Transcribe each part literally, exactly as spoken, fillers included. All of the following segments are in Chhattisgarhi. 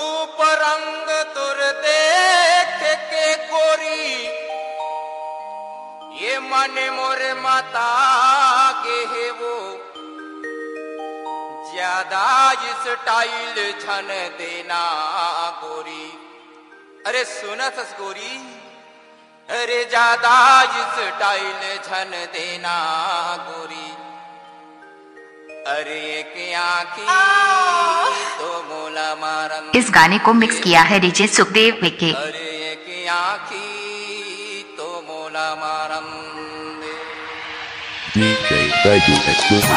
रूप रंग तोर देख के गोरी, ये मन मोर मता गे हे वो, ज्यादा स्टाइल झन देना गोरी। अरे सुनत हस गोरी, अरे ज्यादा स्टाइल झन देना गोरी। अरे एक आँखी तो मोला मारन। इस गाने को मिक्स किया है डीजे सुखदेव विक्की। अरे एक आँखी तो मोला मारन दे। D J Baidu exclusive।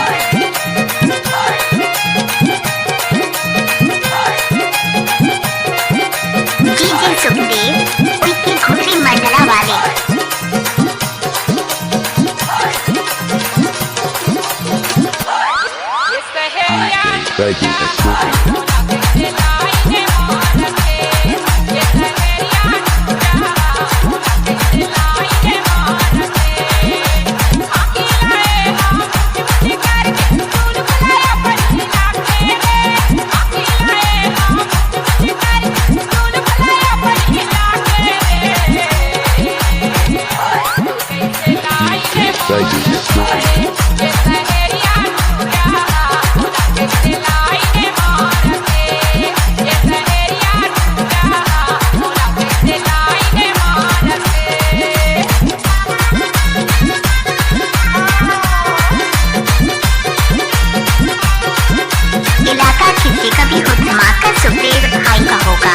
DJ Sukhdev, Vicky Ghughri Mandla वाले। Baidu exclusive। इलाका किसी का भी हो, धमाका सुखदेव भाई का होगा।